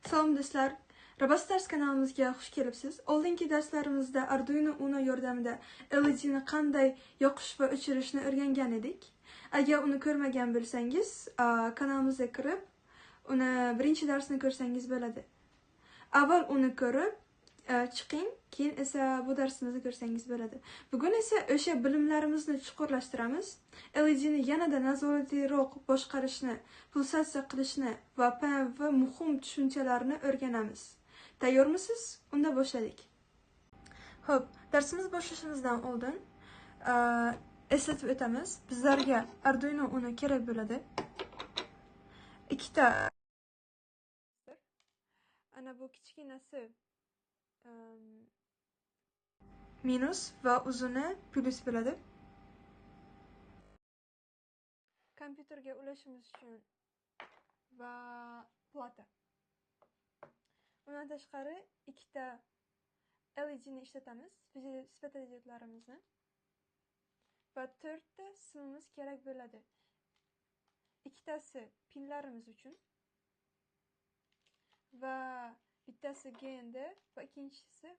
Salom do'stlar, Robostars kanalimizga xush kelibsiz. Oldingi darslarimizda Arduino Uno yordamida LEDni qanday yoqish va o'chirishni o'rgangan edik. Agar uni ko'rmagan bo'lsangiz, kanalimizga kirib, uni birinchi darsini ko'rsangiz bo'ladi. Avval uni ko'rib chiqing, keyin esa bu darsimizni ko'rsangiz bo'ladi. Bugun esa o'sha bilimlarimizni chuqurlashtiramiz. LEDni yanada nazoratliroq boshqarishni, pulsatsiya qilishni va PMV muhim tushunchalarni o'rganamiz. Tayyormisiz? Unda boshladik. Xo'p, darsimiz boshlashimizdan oldin eslatib o'tamiz. Bizlarga Arduino Uno kerak bo'ladi. Ikkita ana bu kichkinasi minus va uzuni plyus bo'ladi. Kompyuterga ulashimiz uchun va plata. Undan tashqari ikkita LEDni ishlatamiz, svetodiodlarimizni va 4 ta simimiz kerak bo'ladi. Ikkitasi pinlarimiz uchun va bittasi GND va ikkinchisi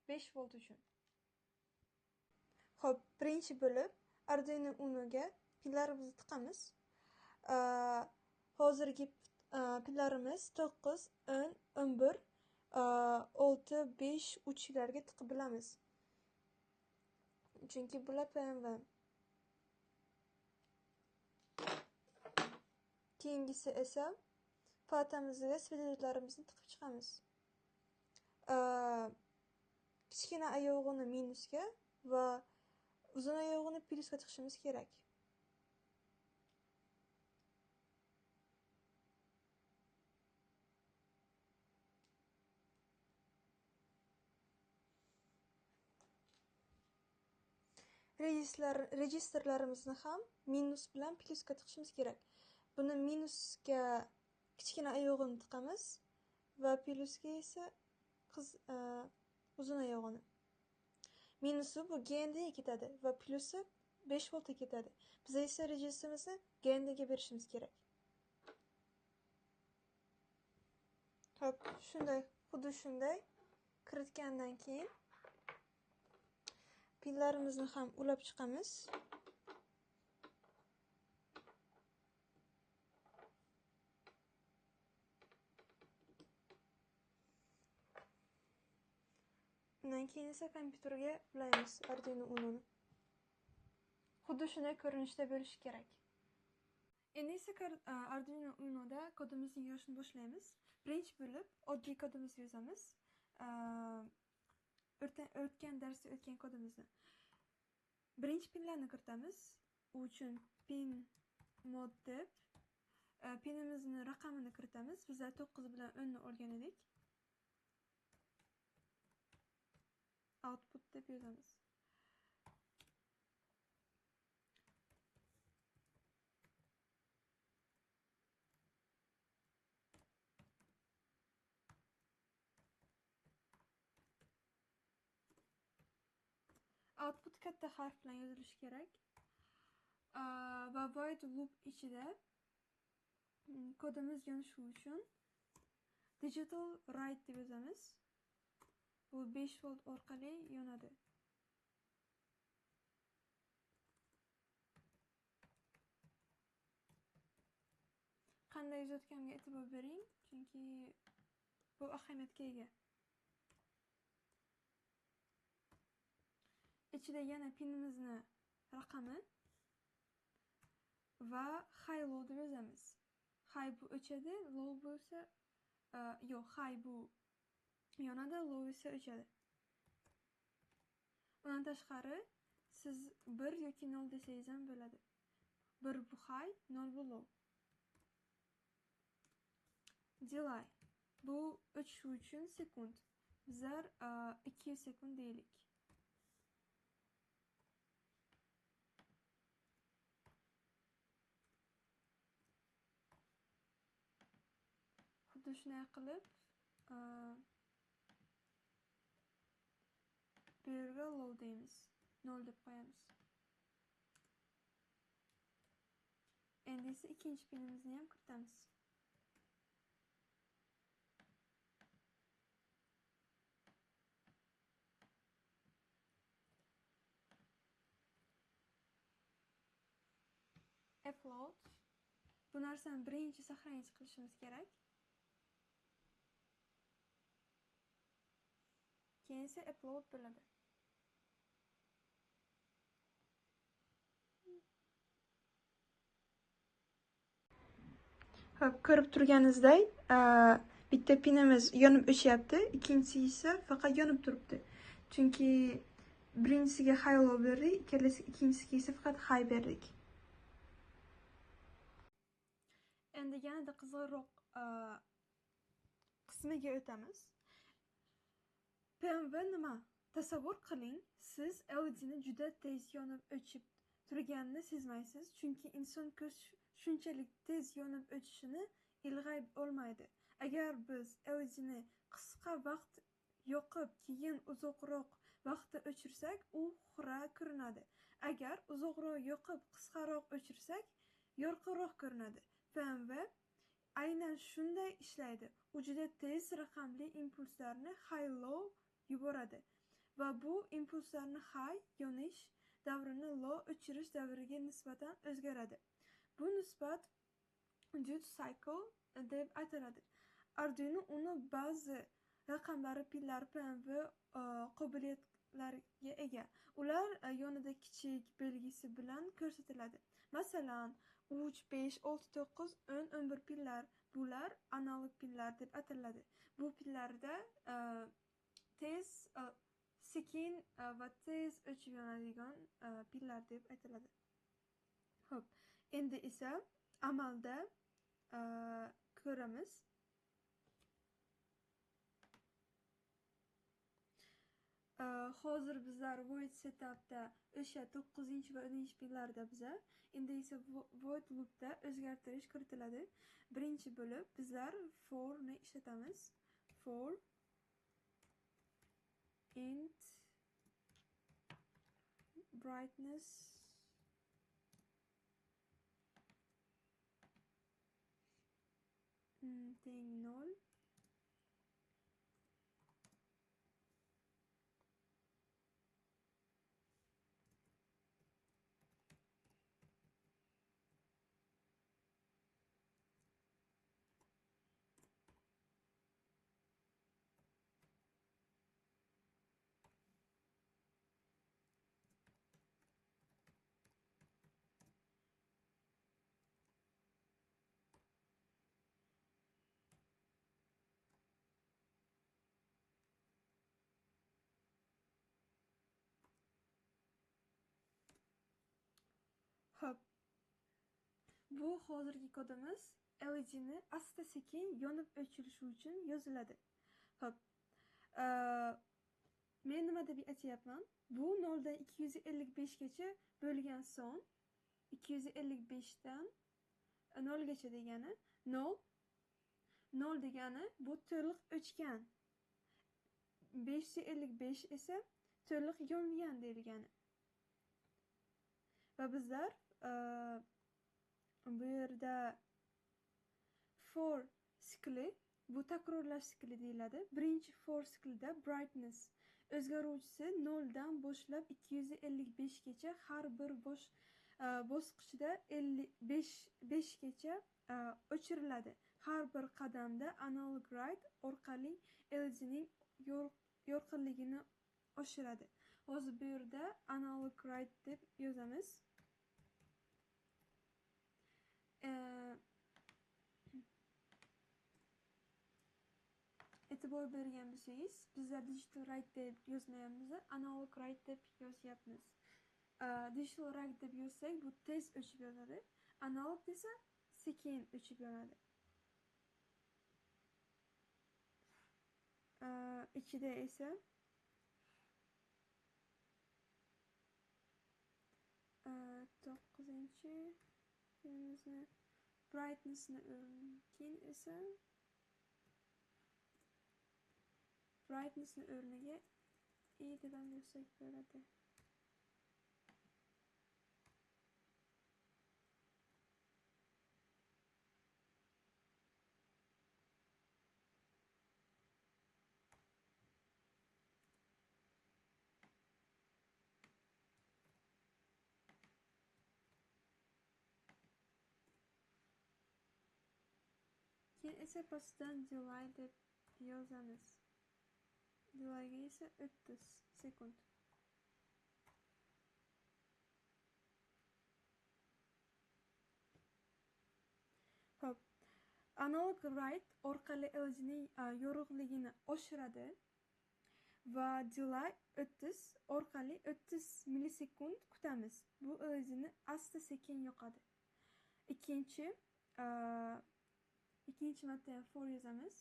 5 volt uchun. Xo'p, birinchi bo'lib Arduino Uno'ga pinlarimizni tiqamiz. Hozirgi pinlarimiz 9, 10, 11, 6, 5, 3 larga tiqib bilamiz. Chunki bular PMV. Keyingisi esa platamizga svetodiodlarimizni tiqib chiqamiz. Kichkina oyog'ini minusga va uzun oyog'ini plyusga tiqishimiz kerak. Registrlarimizni ham minus bilan plyusga tiqishimiz kerak. Buni minusga kichkina oyog'ini tiqamiz va plyusga esa uzun oyog'ini. Minusi bu GND ga ketadi va plyusi 5 voltga ketadi. Biz esa registrimizni GND ga berishimiz kerak. Xo'p, shunday, xuddi shunday kiritgandan keyin pinlarimizni ham ulab chiqamiz. Undan keyin esa kompyuterga ulaymiz Arduino Uno'ni. Xuddi shunday ko'rinishda bo'lishi kerak. Endi esa Arduino Uno'da kodimizni yozishni boshlaymiz. Birinchi bo'lib oddiy kodimizni yozamiz. O'tgan darsda o'tgan kodimizni. Birinchi pinlarni kiritamiz. U uchun pin mod deb pinimizni raqamini kiritamiz. Bizlar 9 bilan 10 ni olgan edik. Output deb yozamiz. Output katta harf bilan yozilishi kerak. Va void loop ichida kodimiz yonishi uchun digital write deb yozamiz. Bu 5 volt orqali yonadi. Qanday yozayotganimga e'tibor bering, chunki bu ahamiyatga ega. Ichida yana pinimizni raqami va high low deb yozamiz. High bu o'chadi, low bo'lsa yo'q, high bu yonadi, low esa o'chadi. Undan tashqari siz 1 yoki 0 desangiz ham bo'ladi. 1 bu high, 0 bu low. Delay bu o'chishi uchun sekund. Bizlar 2 sekund deylik. Xuddi shunday qilib bu yerga low deymiz, 0 deb qo'yamiz. Endi esa ikkinchi pinimizni ham kiritamiz. Upload. Bu narsani birinchi saqlanch qilishimiz kerak. Keyin esa upload bo'ladi. Xo'p, ko'rib turganingizdek, bitta pinimiz yonib o'chyapti, ikkinchisi esa faqat yonib turibdi. Chunki birinchisiga high low berdik, ikkinchisiga esa faqat high berdik. Endi yanada qiziqroq qismiga o'tamiz. PMV nima? Tasavvur qiling, siz LEDni juda tez yonib o'chib turganini sezmaysiz, chunki inson ko'z shunchalik tez yonib o'chishini ilg'ay olmaydi. Agar biz LEDni qisqa vaqt yoqib, keyin uzoqroq vaqtda o'chirsak, u xira ko'rinadi. Agar uzoqroq yoqib, qisqaroq o'chirsak, yorqinroq ko'rinadi. PMV aynan shunday ishlaydi. U juda tez raqamli impulslarni high-low yuboradi va bu impulslarni high yonish davrini low o'chirish davriga nisbatan o'zgaradi. Bu nisbat duty cycle deb ataladi. Arduino Uno ba'zi raqamlari pinlar PMV qobiliyatlariga ega. Ular yonida kichik belgisi bilan ko'rsatiladi. Masalan, 3, 5, 6, 9, 10, 11 pinlar. Bular analog pinlar deb ataladi. Bu pinlarda tez, sekin va tez o'chib yonadigan pinlar deb aytiladi. Xo'p, endi esa amalda ko'ramiz. Hozir bizlar void setupda o'sha 9 va 10 pinlarda biza. Endi esa void loopda o'zgartirish kiritiladi. Birinchi bo'lib bizlar for ni ishlatamiz. For int brightness teng 0. Xo'p, bu hozirgi kodimiz LEDni asta-sekin yonib o'chirishi uchun yoziladi. Xo'p, men nima deb aytyapman? Bu 0 dan 255 gacha bo'lgan son, 255 dan 0 gacha degani 0, 0 degani bu to'liq o'chgan. 555 esa to'liq yongan deyilgani. Va bizlar bu yerda for sikli, bu takrorlash sikli deyiladi. Birinchi for siklida brightness o'zgaruvchisi 0 dan boshlab 255 gacha har bir bosqichda 55 gacha o'chiriladi. Har bir qadamda analog write orqali LEDning yorqinligini oshiradi. Hozir bu yerda analog write deb yozamiz. E'tibor bergan bo'lsangiz, bizlar digital write deb yozmayapmiz, analog write deb yozyapmiz. Digital write deb yozsak, bu tez o'chib yonadi. Analog desa sekin o'chib yonadi. Ichida esa to'qqizinchi pinimizni brightnessni keyin esa brightnessni o'rniga i deb ham yozsak bo'ladi. Keyin esa pastdan delay deb yozamiz. Delayga esa 30 sekund. Xo'p, analog write orqali LEDning yorug'ligini oshiradi va delay 30 orqali 30 millisekund kutamiz. Bu LEDni asta-sekin yoqadi. Ikkinchi marta ham for yozamiz.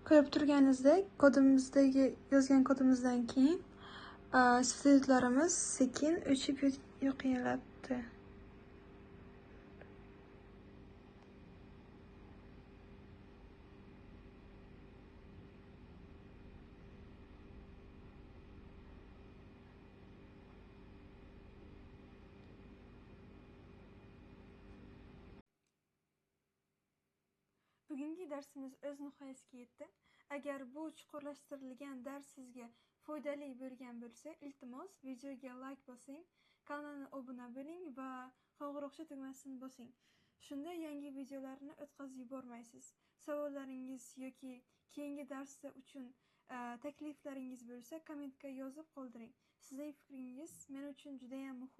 Ko'rib turganingizdek, kodimizdagi yozgan kodimizdan keyin svetlarimiz sekin o'chib yoqilyapti. Bugungi darsimiz o'z nihoyasiga yetdi. Agar bu chuqurlashtirilgan dars sizga foydali bo'lgan bo'lsa, iltimos videoga like bosing, kanalga obuna bo'ling va qo'ng'iroqcha tugmasini bosing. Shunda yangi videolarni o'tkazib yubormaysiz. Savollaringiz yoki keyingi darsda uchun takliflaringiz bo'lsa, kommentga yozib qoldiring. Sizning fikringiz men uchun juda ham muhim.